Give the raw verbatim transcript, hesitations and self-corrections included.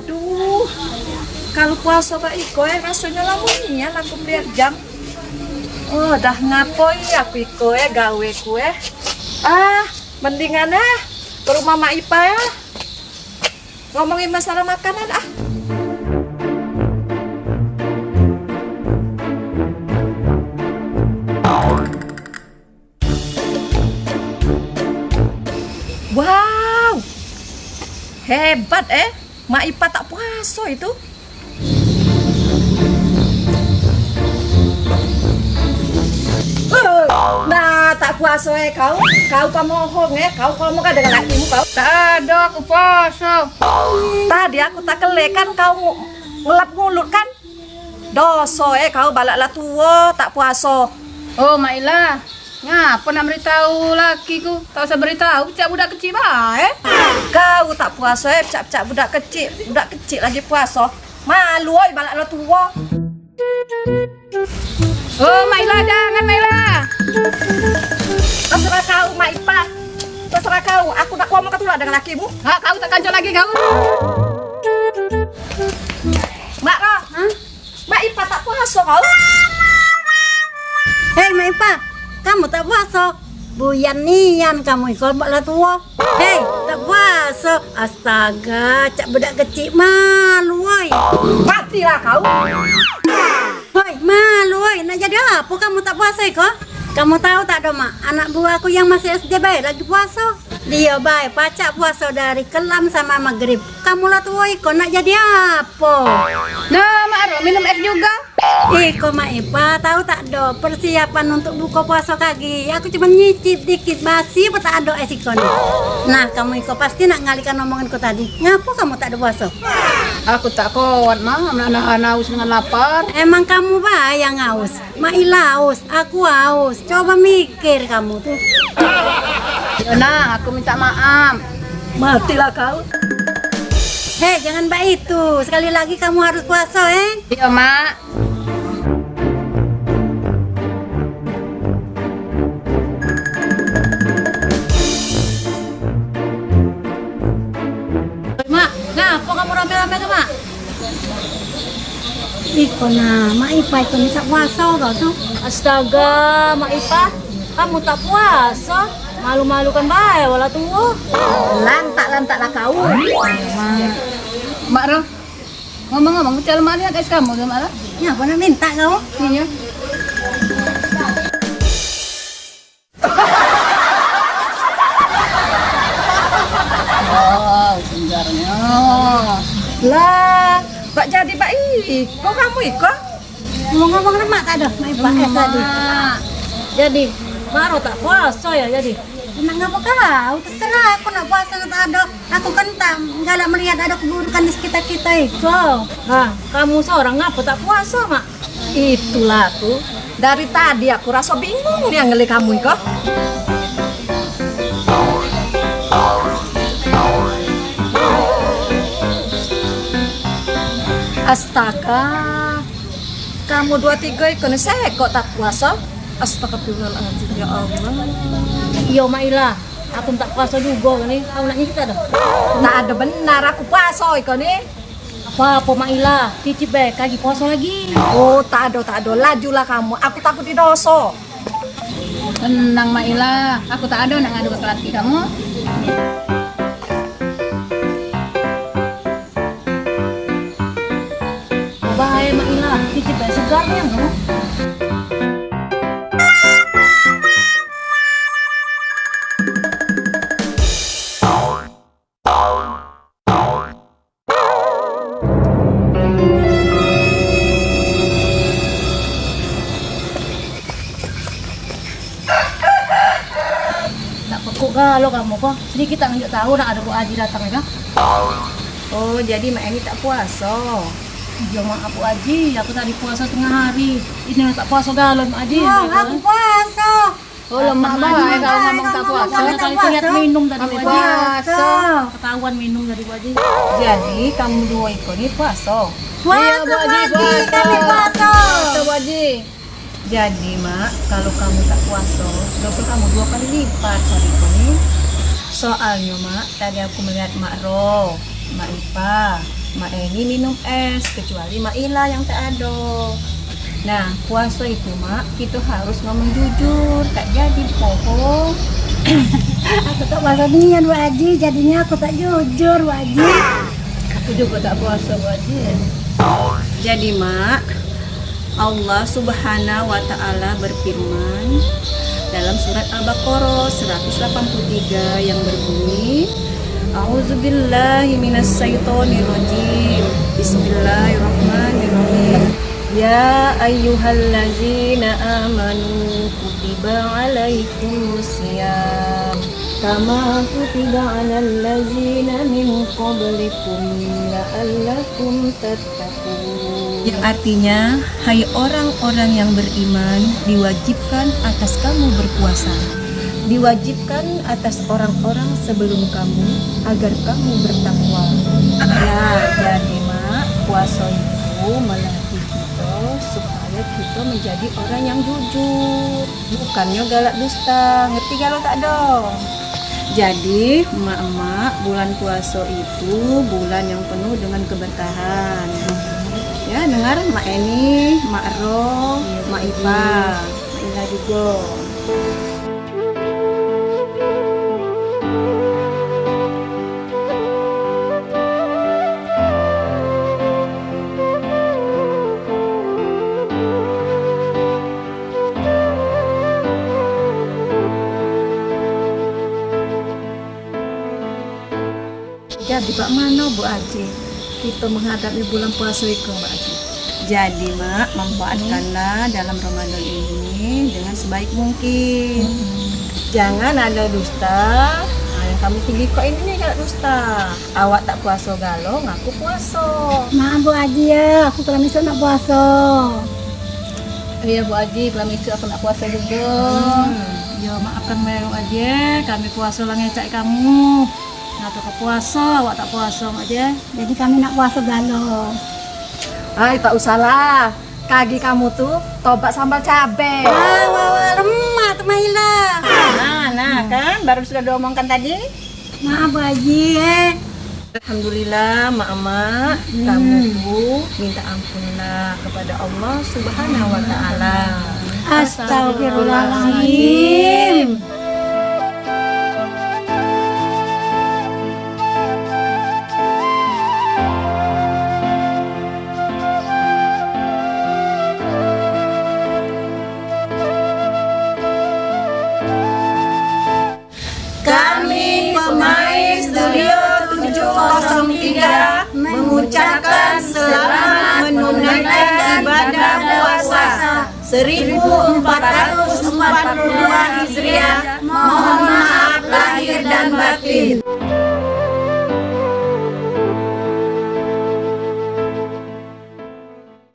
Duh, kalu puaso kak iko eh, rasonyo lamun nian aku melihat jam. Oh, dah ngapoi aku iko eh, gawe ku eh. Ah, mendingan ah ke rumah Mak Ipa ya. Ngomongin masalah makanan ah. Wow, hebat eh, Mak Ipa tak puaso itu. Nah, tak puaso eh kau. Kau pemohong eh. Kau ngomong kan dengan lakimu kau. Tak ada, aku puaso. Tadi aku tak kelekan kau ngu- ngelap mulut kan. Doso eh kau, balak lah tuo tak puaso. Oh, Mak Ila, ngapo nak beritahu lakiku? Tak usah beritahu, cak budak kecik bae. Kau tak puaso eh, cak-cak budak kecik. Budak kecik lagi puaso. Malu oi, balak lah tuo. Oh, Mak Ila, jangan, Mak Ila. Terserah kau, Mak Ipa. Terserah kau. Aku nak ngomong ketulak dengan lakimu. Ha, kau tak kanco lagi kau. Mak Ro. Hah? Mak Ipa tak puaso kau. Hei, Mak Ipa, kamu tak puaso? Buyan nian kamu iko, bak lah tuo. Hei, tak puaso. Astaga, cak budak kecik, malu oi. Matilah kau. Hoi, malu oi, nak jadi apo kamu tak puaso iko? Kamu tahu tak do, Mak? Anak buahku yang masih S D bae lagi puaso. Dio bae pacak puaso dari kelam sama maghrib. Kamu lah tuo iko nak jadi apo? Nah, Mak Ro minum es juga. Iko Mak Ipa, tahu tak do persiapan untuk buko puaso kagi. Aku cuma nyicip dikit, basi apo tak ado es iko ni. Nah, kamu iko pasti nak ngalihkan omonganku tadi. Ngapo kamu tak do puaso? Aku tak kuat, Mak, menahan haus dengan lapar. Emang kamu bae yang haus. Mak Ila haus, aku haus. Coba mikir kamu tu. Yo, Nak, aku minta maaf. Matilah kau. Hei, jangan baitu. Sekali lagi kamu harus puaso, eh. Iyo, Mak. Mak, ngapo kamu rame-rame tu, Mak? Iko nah, Mak Ipa iko ni tak puaso kau tu. Astaga, Mak Ipa, kamu tak puaso? Malu-malukan bae, wala tuo. Lantak-lantaklah kau. Mak Ro, ngomong-ngomong, pecah lemak ni nak es kamu tu, Mak Ro? Ya, apa nak minta kau? Iyo. Wow, segarnyo. Lah, bak jadi bak iko kamu iko? Ngomong-ngomong lemak tak ado, Mak Ipa es tadi. Jadi, Mak Ro tak puaso ya jadi? Nak ngapo kau? Terserah aku nak puaso nak tak ado. Aku kan tak galak melihat ado keburukan di sekitar kita iko. Nah, kamu seorang ngapo tak puaso, Mak? Itulah aku. Dari tadi aku raso bingung nian ngeli kamu iko. Astaga. Kamu duo tigo iko ni sekok tak puaso? Astagfirullahaladzim, ya Allah. Iyo, Mak Ila. Aku tak puaso jugo ni. Kamu nak nyicip tak ado? Tak ado benar, aku puaso iko ni. Apo-apo, Mak Ila, cicip bae, kagi puaso lagi. Oh, tak ado, tak ado. Lajulah kamu. Aku takut didoso. Tenang, Mak Ila. Aku tak ado nak ngadu ke laki kamu. Bae, Mak Ila, cicip bae segar nian tu. Tak pekok galo kamu ko. Sedikit tak nunjuk tahu nak ado Buk Haji datang iko. Oh, jadi Mak Eni tak puaso? Iyo, maaf Buk Haji, aku tadi puaso tengah hari. Ini tak puaso galo Mak Haji. Oh, aku puaso. Oh, lemak bae kamu ngomong tak puaso. Kamu tak lihat minum tadi Buk Haji. Puaso. Ketahuan minum tadi Buk Haji. Jadi kamu duo iko ni puaso? Puaso, Buk Haji, kami puaso. Puaso, Buk Haji. Jadi, Mak, kalu kamu tak puaso, doso kamu duo kali lipat hari ko ni. Soalnyo, Mak, tadi aku melihat Mak Ro, Mak Ipa, Mak Eni minum es, kecuali Mak Ila yang tak ado. Nah, puaso itu, Mak, kito harus ngomong jujur, tak jadi bohong. Aku tak puaso nian, Bu Haji, jadinya aku tak jujur, Bu Haji. Aku juga tak puaso, Bu Haji. Jadi, Mak, Allah Subhanahu wa Ta'ala berfirman dalam surat Al-Baqarah seratus delapan puluh tiga yang berbunyi, "A'udzubillahi minasyaitonirrajim. Bismillahirrahmanirrahim. Ya ayyuhallazina amanu kutiba alaikumusiyam kama kutiba alal ladzina min qablikum la'allakum tattaqun." Yang artinya, "Hai orang-orang yang beriman, diwajibkan atas kamu berpuasa. Diwajibkan atas orang-orang sebelum kamu, agar kamu bertakwa." Nah, jadi, Mak, puaso itu melatih kito supaya kito menjadi orang yang jujur. Bukannyo galak dusta, ngerti galo tak dong? Jadi, emak-emak, bulan puaso itu bulan yang penuh dengan keberkahan. Ya, dengar Mak Eni, Mak Ro, Mak Ipa, Mak Ila jugo. Jadi, bak mano, Bu Haji, kito menghadapi bulan puaso iku, Bu Haji? Jadi, Mak, manfaatkanlah dalam Ramadan ini dengan sebaik mungkin. Jangan ada dusta. Nah, yang kamu tinggi kok ini nih, kalau dusta. Awak tak puaso galo, ngaku puaso. Maaf, Bu Haji, ya, aku kelama isuk nak puaso. Iya, Bu Haji, kelama isuk aku nak puaso juga. Hmm. Ya, maafkan Mak Eni, Bu Haji, ya. Kami puaso lah ngecak kamu. Ngaku ke puaso, awak tak puaso, Mak Haji. Jadi kami nak puaso galo. Ai, tak usahlah. Kagi kamu tu tobat sambal cabe. Wah, wah, wah, lemah tu Maila. Nah, nah, kan baru sudah diomongkan tadi. Maaf, Bu Haji, eh. Alhamdulillah, Mak-mak, kamu tu minta ampunlah kepada Allah Subhanahu wa Ta'ala. Astagfirullahaladzim. Kami pemain Studio tujuh kosong tiga mengucapkan selamat menunaikan ibadah puasa seribu empat ratus empat puluh dua Hijriah. Mohon maaf lahir dan batin.